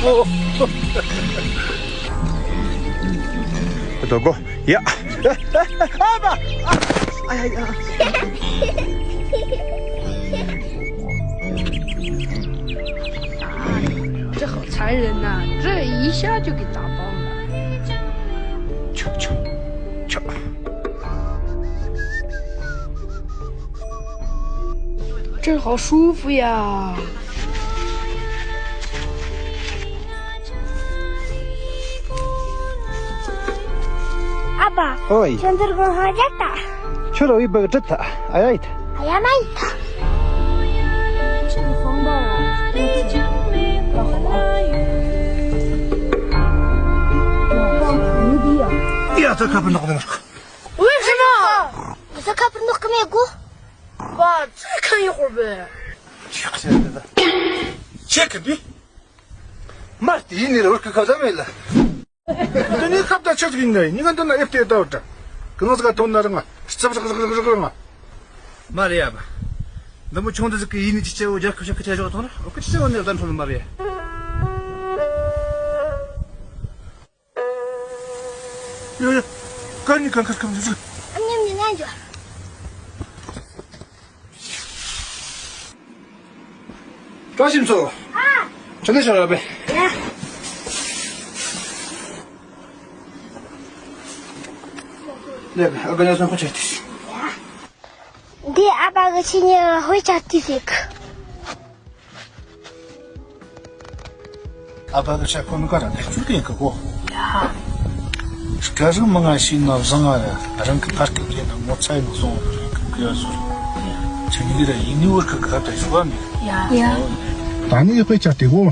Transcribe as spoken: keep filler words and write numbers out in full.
ཨོ། ཨོ། ཨོ། ཡ། ཨ་མ། ཨ་ཡ་ཡ། 这好残忍呐！这一下就给打爆了。去去去。这好舒服呀！ ཨ་ཕ། ཨོའི། ཁྱོད་འདིར་གོང་ཧ་རྒྱག་ད། ཁྱོད་ར་བའི་བུ་གི་བྲིད་ད། ཨ་ཡ་ཡི་ད། ཨ་ཡ་མ་ཡི་ད། ཡ་ད་ཁ་པར་ནག་ནག། 为什么？ ས་ཁ་པར་ནག་གི་མེད་གོ། པ་ཚེ་ཁ་ཡོད་གོ་བེ། ཆེ་ཁ་ཆེ་ཁ་བི། མར་དེ་ཡིན་ནི་ར་བར་ཁ་ཁ་ཟ་མེད་ལ། དེ་ནི་ཁབ་ད་ཆེ་ཟིག་ཡིན་ནི་ངན་དུ་ན་ཨེབ་ཏེ་ད་བར་ད། གི་ནོ་ཟ་ག་ཐོན་ན་ར་ང་རྩབ་རག་རག་རག་རག་ར་ང་། མ་རེད་ཡ་པ། འདི་མོ་ཆུང་འདི་ཟིག་གི་ཡིན་ནི་ཅི་ཆེ་བོ་རྒྱལ་ཁབ་ཤ་ཁ་ཆེ་ཞོག་ཐོང་ན་ཨོ་ཁ་ཆེ་བོ་ནི་བདམས་ཐོན་མ་རེད། ཡོ་ཡོ། ཀ་ནི་ཀ་ཁ་ཁ་ཁ། ཨ་མཉམ་ནི་ང་འཇོ། བཀྲ་ཤིས་མཚོ། ཨ། ཆ་ནས་ཤོར་བ་བས། ཡ། ལེགས། ཨ་ཀ་ཉོ་སོང་ཁོ་ཆེ་ཏིས། ཡ། འདི་ཨ་ཕ་གི་ཆི་ཉི་ཧོད་ཆ་ཏིས་ཟིག། ཨ་ཕ་གི་ཆ་ཁོ་ནི་ཀ་ར་ལེགས་ཚུལ་ལྡན་གི་གོ། ཡ། སྐད་རིགས་མི་ང་ཤེས་ན་བཟང་ང་ར་རང་གི་ཕར་སྐད་རྒྱན་ན་ངོ་ཚ་ཡི་ནང་སོང་བ་རེད་གི་གི་ཡ་སོ། ཆ་ཉི་གི་ར་ཡིན་ནི་བར་གི་ག་ད་ཞུ་བ་མེད། ཡ། ད་ནི་ཡག་པའི་ཆ་དེ་གོ།